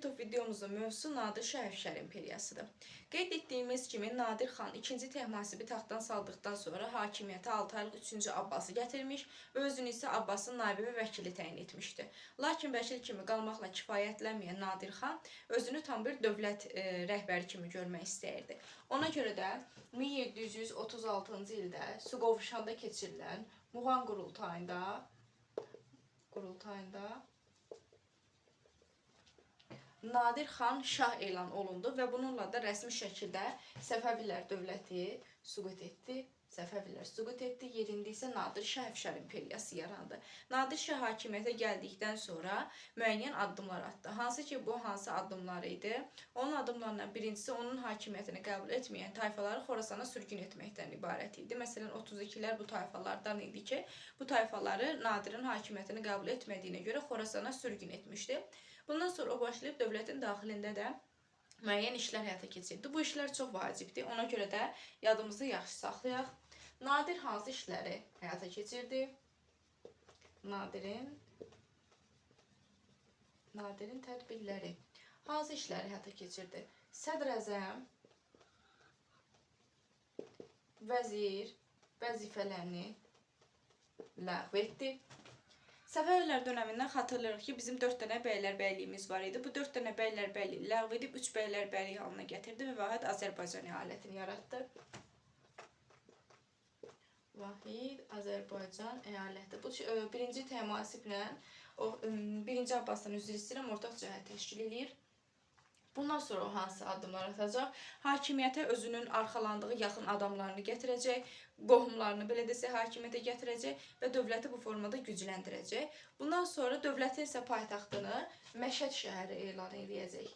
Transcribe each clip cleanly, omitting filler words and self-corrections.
YouTube videomuzun mövzusu Nadir Şah Əfşar İmperiyasıdır. Qeyd etdiyimiz kimi Nadir xan 2-ci Təhmasibi taxtdan saldıqdan sonra hakimiyyətə 6 aylıq 3-cü Abbası gətirmiş və özünü isə Abbasın naibi və vəkili təyin etmişdi. Lakin vəkil kimi qalmaqla kifayətlənməyən Nadir xan özünü tam bir dövlət rəhbəri kimi görmək istəyirdi. Ona görə də 1736-cı ildə Suqovuşanda keçirilən Muğan qurultayında Nadir xan şah elan olundu və bununla da rəsmi şəkildə Səfəvilər dövləti süqut etdi. Səfəvilər süqut etdi, yerində isə Nadir Şah Əfşar İmperiyası yarandı. Nadir Şah hakimiyyətə gəldikdən sonra müəyyən addımlar atdı. Hansı ki, bu hansı addımları idi? Onun addımlarından birincisi onun hakimiyyətini qəbul etməyən tayfaları Xorasana sürgün etməkdən ibarət idi. Məsələn, 32-lər bu tayfalardan idi ki, bu tayfaları Nadirin hakimiyyətini qəbul etmədiyinə görə Xorasana sürgün etmişdi. Bundan sonra o başlayıb dövlətin daxilində də müəyyən işlər həyata keçirdi. Bu işlər çox vacibdir. Ona görə də yadımızda yaxşı saxlayaq. Nadir hansı işləri həyata keçirdi? Nadirin tədbirləri. Hansı işləri həyata keçirdi? Sədr-əzəm, vəzir vəzifələrini ləğv etdi. Səfəvilər dönəmindən xatırlayırıq ki, bizim 4 dənə bəylərbəyliyimiz var idi. Bu 4 dənə bəylərbəyliyi ləğv edib 3 bəylərbəyliyi halına gətirdi və Vahid Azərbaycan əyalətini yaratdı. Vahid Azərbaycan əyaləti. Bu birinci Təhmasiblə birinci Abbasdan üzr istəyirəm, ortaq cəhət təşkil eləyir. Bundan sonra o hansı addımlar atacaq? Hakimiyyətə özünün arxalandığı yaxın adamlarını gətirəcək, qohumlarını belə desək hakimiyyətə gətirəcək və dövləti bu formada gücləndirəcək. Bundan sonra dövlətin isə paytaxtını Məşəd şəhəri elan eləyəcək.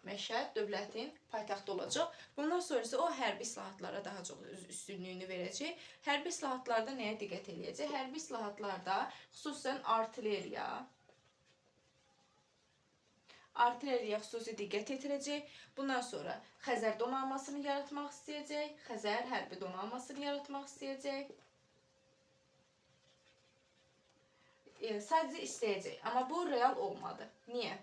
Məşəd dövlətin paytaxtı olacaq. Bundan sonra isə o hərbi islahatlara daha çox üstünlüyünü verəcək. Hərbi islahatlarda nəyə diqqət eləyəcək? Hərbi islahatlarda xüsusən artilleriya xüsusi diqqət yetirəcək. Bundan sonra Xəzər donanmasını yaratmaq istəyəcək. Xəzər hərbi donanmasını yaratmaq istəyəcək. Sadəcə istəyəcək. Amma bu real olmadı. Niyə?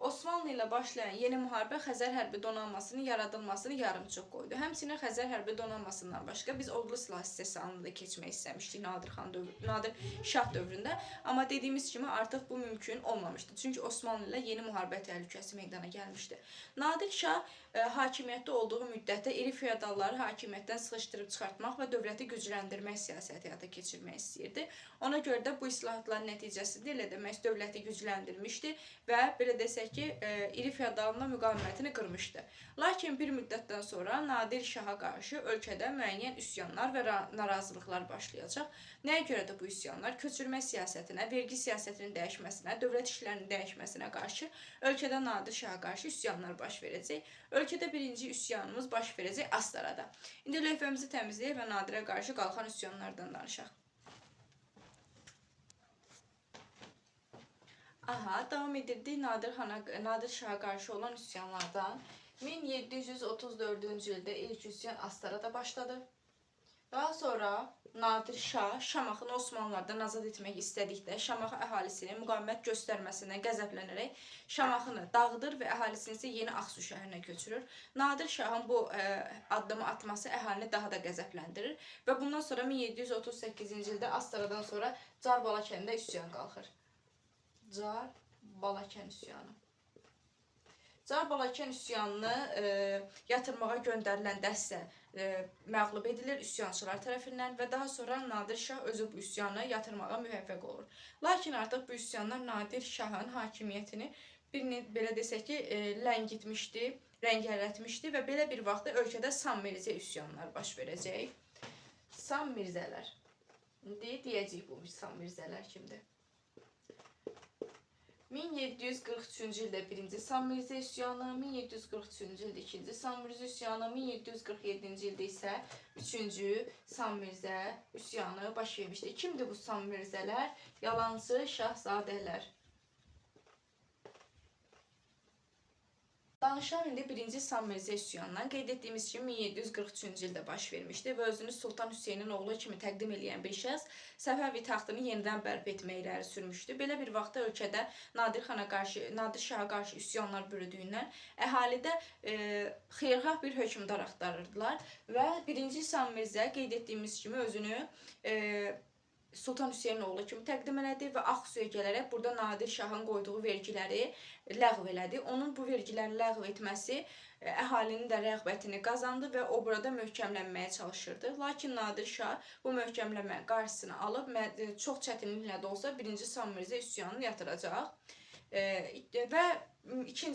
Osmanlı ilə başlayan yeni müharibə Xəzər hərbi donanmasının yaradılmasını yarımçıq qoydu. Həmçinin Xəzər hərbi donanmasından başqa biz odlu silah istehsalını da keçmək istəmişdik Nadir Şah dövründə. Amma dediyimiz kimi artıq bu mümkün olmamışdı. Çünki Osmanlı ilə yeni müharibə təhlükəsi meydana gəlmişdi. Nadir Şah hakimiyyətdə olduğu müddətdə iri feodalları hakimiyyətdən sıxışdırıb çıxartmaq və dövləti gücləndirmək siyasəti həyata keçirmək istəyirdi. Ona görə də bu islahatların nəticəsində elə demək dövləti gücləndirmişdi və belə desək ki, iri feodalın müqavimətini qırmışdı. Lakin bir müddətdən sonra Nadir Şaha qarşı ölkədə müəyyən üsyanlar və narazılıqlar başlayacaq. Nəyə görə də bu üsyanlar? Köçürmə siyasətinə, vergi siyasətinin dəyişməsinə, dövlət işlərinin dəyişməsinə qarşı ölkədə Nadir Şaha qarşı üsyanlar baş verəcək. Ölkədə birinci üsyanımız baş verəcək Astarada. İndi lövhəmizi təmizləyək və Nadirə qarşı qalxan üsyanlardan danışaq. Aha, davam edirdik Nadir Şaha qarşı olan üsyanlardan. 1734-cü ildə ilk üsyan Astarada başladı. Daha sonra Nadir Şah Şamaxını Osmanlılardan azad etmək istədikdə Şamaxı əhalisinin müqavimət göstərməsindən qəzəblənərək Şamaxını dağıdır və əhalisini isə yeni Ağsu şəhərinə köçürür. Nadir Şahın bu addımı atması əhalini daha da qəzəbləndirir və bundan sonra 1738-ci ildə Astaradan sonra Carbala kəndində üsyan qalxır. Carbala üsyanı. Carbala üsyanını yatırmağa göndərilən dəstə məğlub edilir üsyançılar tərəfindən və daha sonra Nadir Şah özü bu üsyanı yatırmağa müvəffəq olur. Lakin artıq bu üsyanlar Nadir Şahın hakimiyyətini belə desək ki, ləngitmişdi, rəngərətmişdi və belə bir vaxtda ölkədə Sam Mirzə üsyanlar baş verəcək. Sam Mirzələr. İndi deyəcəyik bu Sam Mirzələr kimdir? 1743-cü ildə birinci Sam Mirzə üsyanı, 1743-cü ildə ikinci Sam Mirzə üsyanı, 1747-ci ildə isə üçüncü Sam Mirzə üsyanı baş vermişdi. Kimdir bu Sam Mirzələr? Yalançı şahzadələr. Danışaq. Danışaq indi birinci Sam Mirzə üsyanından. Qeyd etdiyimiz kimi 1743-cü ildə baş vermişdi və özünü Sultan Hüseynin oğlu kimi təqdim eləyən bir şəxs Səfəvi taxtını yenidən bərpa etməyi irəli sürmüşdü. Belə bir vaxtda ölkədə Nadir Şaha qarşı üsyanlar bürüdüyündən əhalidə xeyirxah bir hökmdar axtarırdılar və birinci Sam Mirzə qeyd etdiyimiz kimi özünü Sultan Hüseynin oğlu kimi təqdim elədi və Ağsuya gələrək burada Nadir Şahın qoyduğu vergiləri ləğv elədi. Onun bu vergiləri ləğv etməsi əhalinin də rəğbətini qazandı və o burada möhkəmlənməyə çalışırdı. Lakin Nadir Şah bu möhkəmlənmənin qarşısını alıb çox çətinliklə də olsa birinci Sam Mirzə üsyanını yatıracaq. Və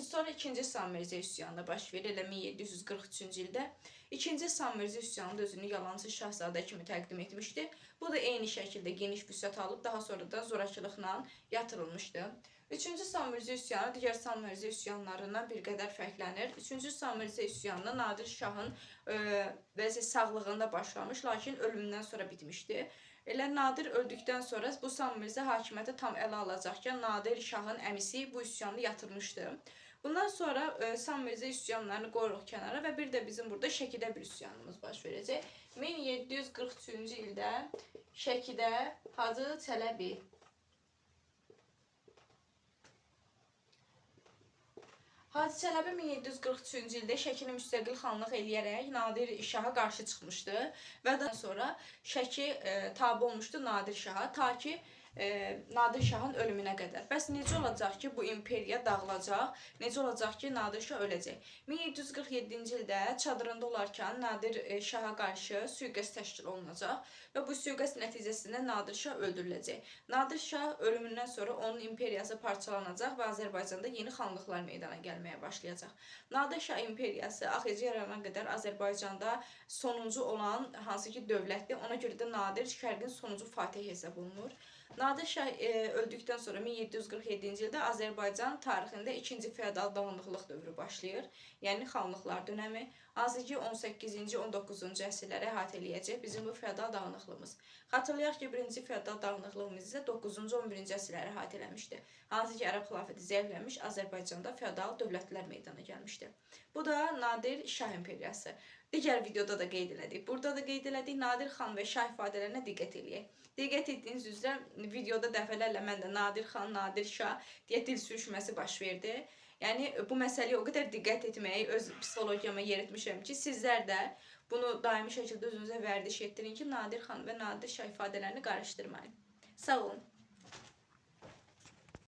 sonra ikinci Sam Mirzə üsyanı baş verir elə 1743-cü ildə. İkinci Sam Mirzə üsyanı da özünü yalançı şahzadə kimi təqdim etmişdi. Bu da eyni şəkildə geniş vüsət alıb daha sonra da zorakılıqla yatırılmışdı. Üçüncü Sam Mirzə üsyanı digər Sam Mirzə üsyanlarından bir qədər fərqlənir. Üçüncü Sam Mirzə üsyanı Nadir Şahın sağlığında başlamış, lakin ölümündən sonra bitmişdi. Elə Nadir öldükdən sonra bu Sam Mirzə hakimiyyəti tam ələ alacaqkən Nadir Şahın əmisi bu üsyanı yatırmışdı. Bundan sonra Sam Mirzə üsyanlarını qoyuruq kənara və bir də bizim burada Şəkidə bir üsyanımız baş verəcək. 1743-cü ildə Şəkidə Hacı Çələbi 1743-cü ildə Şəkini müstəqil xanlıq eləyərək Nadir Şaha qarşı çıxmışdı və daha sonra Şəki tabe olmuşdu Nadir Şaha ta ki Nadir Şahın ölümünə qədər. Bəs necə olacaq ki, bu imperiya dağılacaq? Necə olacaq ki, Nadir Şah öləcək? 1747-ci ildə çadırında olarkən Nadir Şaha qarşı sui-qəsd təşkil olunacaq və bu sui-qəsd nəticəsində Nadir Şah öldürüləcək. Nadir Şah ölümündən sonra onun imperiyası parçalanacaq və Azərbaycanda yeni xanlıqlar meydana gəlməyə başlayacaq. Nadir Şah imperiyası AXC yaranana qədər Azərbaycanda sonuncu olan hansı ki dövlətdir, ona görə də Nadir Şərqin sonuncu fatihi hesab olunur. Nadir Şah öldükdən sonra 1747-ci ildə Azərbaycan tarixində ikinci feodal dağınıqlıq dövrü başlayır. Yəni xanlıqlar dönəmi. Hansı ki 18-ci, 19-cu əsrləri əhatə eləyəcək bizim bu feodal dağınıqlığımız. Xatırlayaq ki, birinci feodal dağınıqlığımız isə 9-cu, 11-ci əsrləri əhatə eləmişdi. Hansı ki, Ərəb xilafəti zəifləmiş, Azərbaycanda feodal dövlətlər meydana gəlmişdi. Bu da Nadir Şah imperiyası. Digər videoda da qeyd elədik. Burada da qeyd elədik. Nadir xan və şah ifadələrinə diqqət eləyək. Diqqət etdiyiniz üzrə videoda dəfələrlə mən də Nadir xan, Nadir Şah deyə dil sürüşməsi baş verdi. Yəni bu məsələyə o qədər diqqət etməyi öz psixologiyama yeritmişəm ki, sizlər də bunu daimi şəkildə özünüzə vərdiş etdirin ki, Nadir xan və Nadir Şah ifadələrini qarışdırmayın. Sağ olun.